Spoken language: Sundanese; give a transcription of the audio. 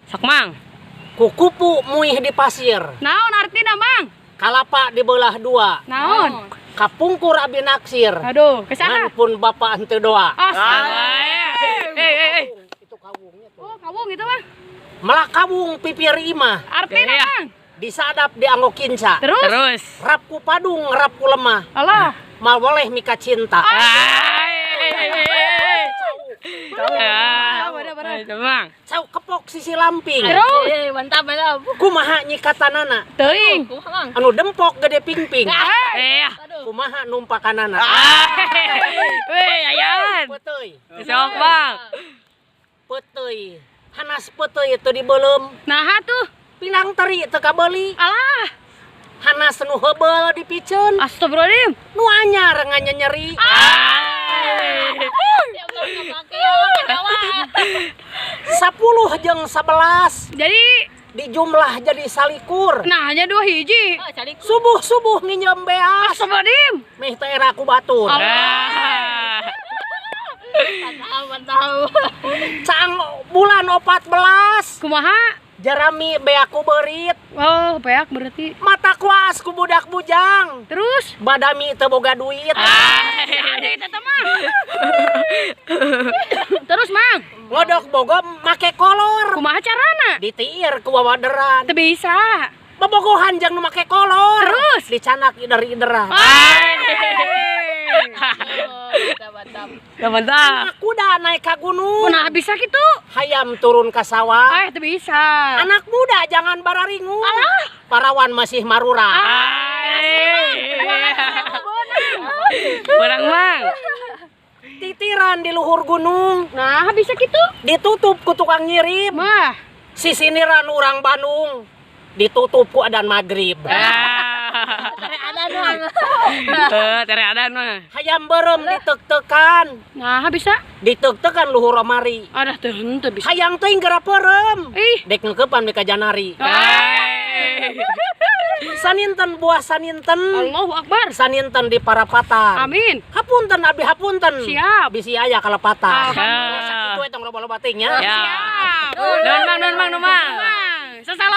Sok, Mang. Kukupu muih di pasir. Naon artina, Mang? Kalapa dibelah dua. Naon? Kapungkur abi naksir. Aduh, ka saha? Ngan pun bapak henteu doa. Astaga. Eh, eh, eh. Itu kawungnya tuh. Oh, kawung itu mah. Melak kawung pipir imah. Artina, Iya. Mang? Disadap dianggo kinca. Terus? Terus. Rap ku padung, rap ku lemah. Alah. Mal boleh mika cinta. Ya. Bener, bener. Itu, Mang. Cau kepok sisi lamping. Terus? Eh, mantap, mantap. Kumaha nyikatanana? Teuing. Kumaha, Mang? Anu dempok gede pingping. Iya. Kumaha numpakanana? Weh, ayan. Peuteuy. Sok, Bang. Peuteuy. Hanas peuteuy teu dibeuleum. Nah tuh. Pinang teri teu kabeuli. Alah. Hanas nu heubeul dipiceun. Astagfirullahaladzim. Nu anyar nganyeri. 10 jeung 11 Jadi dijumlah jadi 21. Nah, hanya 2 hiji. Oh, cari. Subuh-subuh nginjem beas. Astagfirullahaladzim. Meh teh era ku batur. Ah. Mantap, mantap. Cang bulan 14. Kumaha? Jerami beak ku beurit. Oh, beak berarti. Mata kuas ku budak bujang. Terus? Badami teu boga duit. Ada itu mah. Terus, Mang? Ngodok bogo make kolor. Kumaha carana? Ditiir ku wawaderan. Teu bisa. Bobogohan jeung nu make kolor. Terus? Dicanak ider-ideran. Oh, mantap, mantap. Ya, mantap. Anak kuda naik ka gunung. Nah, bisa gitu. Hayam turun ka sawah. Ah, teu bisa. Anak muda jangan bararingu. Parawan masih marura. Barang, Mang. Titiran di luhur gunung. Nah, bisa gitu. Ditutup ku tukang nyirip. Mah. Sisiniran urang Bandung. Ditutup ku adan maghrib. Ada doang. Eh, tere adan mah. Hayam berem ditek-tekan. Nah, bisa. Ditek-tekan luhur omari. Adah teu henteu bisa. Hayang teuing geura peureum. Ih. Dek ngeukepan mika janari. Saninten buah saninten. Allahu Akbar. Saninten di parapatan. Amin. Hapunten abdi hapunten. Siap. Bisi aya kalepatan. Alhamdulillah. Sakitu eta loba-loba teuing nya. Ya. Siap. Nuhun, Mang, nuhun, Mang, nuhun, Mang. Mang, sesalaman.